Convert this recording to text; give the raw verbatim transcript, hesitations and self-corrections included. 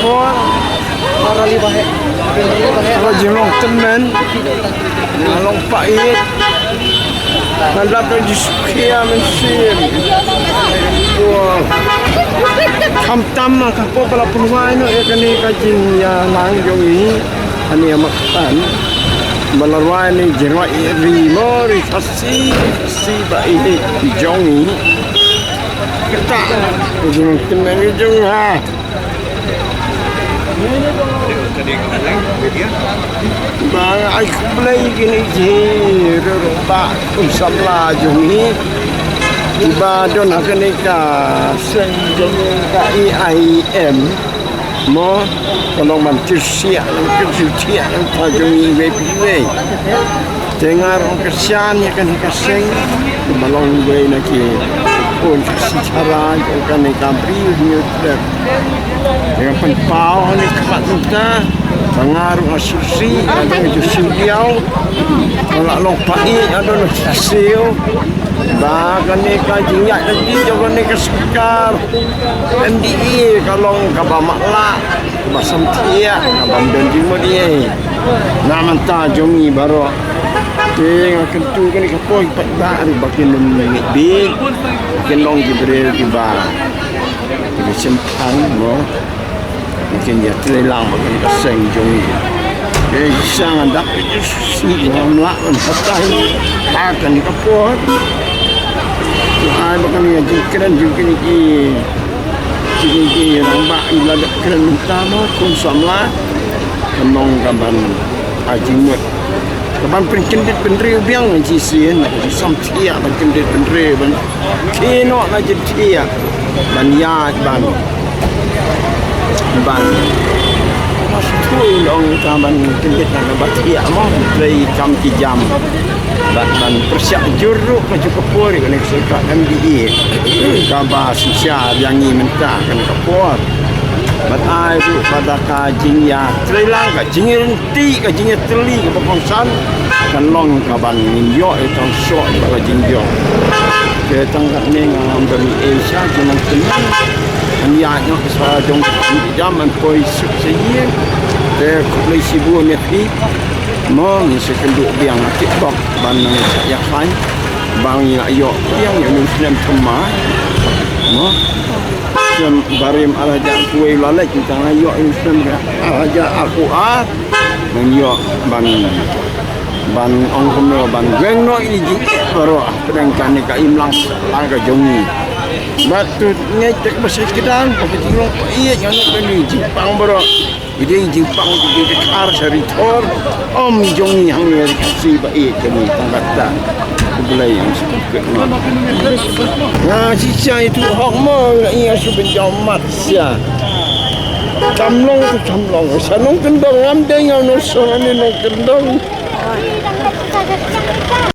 Por, para li bahe. Para jinglong tymmen. Ngalong pait. Ngan lap ka jiskhia mynsiem. Por. Khamtam ma ka por ba la pynwai noh ïa kane ka jingïalang jong ngi. Ani amat kan. Ba la rwai ni jingrwai ri mo ri Khasi, Khasi ba ïeit jong ngi. Kata. Jinglong tymmen jong ha. Ba ai khublei kine ki ruh ba kum samla jong ngi. Ba don ha kane ka seng jong ka A I M. Mo ka long ban kyrsiah, kyrsiah ta jong ngi wei pa wei. Te nga ruh nga kyrshan ïa kane ka seng ba long wei na ki khun Khasi Jaiñtia jong kane ka Bri U Hynñiewtrep. Te nga pynpaw ha kane ka khmat mynta ba nga ruh nga sngewsih, nga ruh nga sngewsih ïa u. Nga la long pait, nga don ha shisha ba kane ka jingïaid lynti jong kane ka sorkar M D A ka long kaba matlah, kaba samthiah, kaba ym don jingmut ei. Na ka bynta jong ngi baroh. Te nga kyntu kane ka por ki paidbah ruh ba kin ym mih bieit, kin long ki briew kiba, kiba shemphang mo. Kin ïatrei lang bad kane ka seng jong ngi. Te shisha nga dap ïa u sngewsih, ngam lah ban batai ha kane ka por. Ai ba kane ka jingkren jong kine ki, kine ki rangbah, i la dep kren mynta mo, kum samla. Kan long kaban ai jingmut. Kaban pynkyndit bynriew biang, shisien, samthiah ban kyndit bynriew ban Ki noh na jingthiah ban ïaid ban, ban, mas thui long ka ban kyndit na ka ba thiah mo, trei kam ki jam. Bad ban pyrshah jur ruh ka jong ka por kane ka sorkar M D A kaba shisha biang ngi mynta kane ka por. Bad ai ruh pada ka jingïatrei lang ka jingïa Te ka jingïatylli kaba kongsan kan long kaban ngin ïoh ïa ka soh ïa ka jingïoh. Te tang katne nga ngam da mih ei sha jingmut tynrai. Ngan ïaid noh sha jong ka jam, ngan poi suk sha ïing. Te khublei shibun ïa phi. Mo, ngin sa kynduh biang ha TikTok ban nang sa ïa khlaiñ ba ngin ïoh biang ïa u snem thymmai. Mo. Snem barim ar hajar arphew wei la leit, tang ïoh ïa u snem ar hajar arphew ar. Ngan ïoh ban, ban ong kumno ban weng noh ïa i jingeh baroh hapdeng kane ka imlang sahlang ka jong ngi. Bad to ngeit te ba shisha kdang ba ka jinglong pait ngan ïoh ban ïa i jingpang baroh. Ïa i jingpang, ïa i jingkhar sha ri thor. Ym jong ngi hangne ri Khasi ba ïeit jong ngi tang kata. Khublei ïa u Blei. Nga shisha itu hok mo nga ïa shu pynjaw mat shisha. Kam long, kam long. Sa nongkyndong ngam dei nga nongshong ani nongkyndong.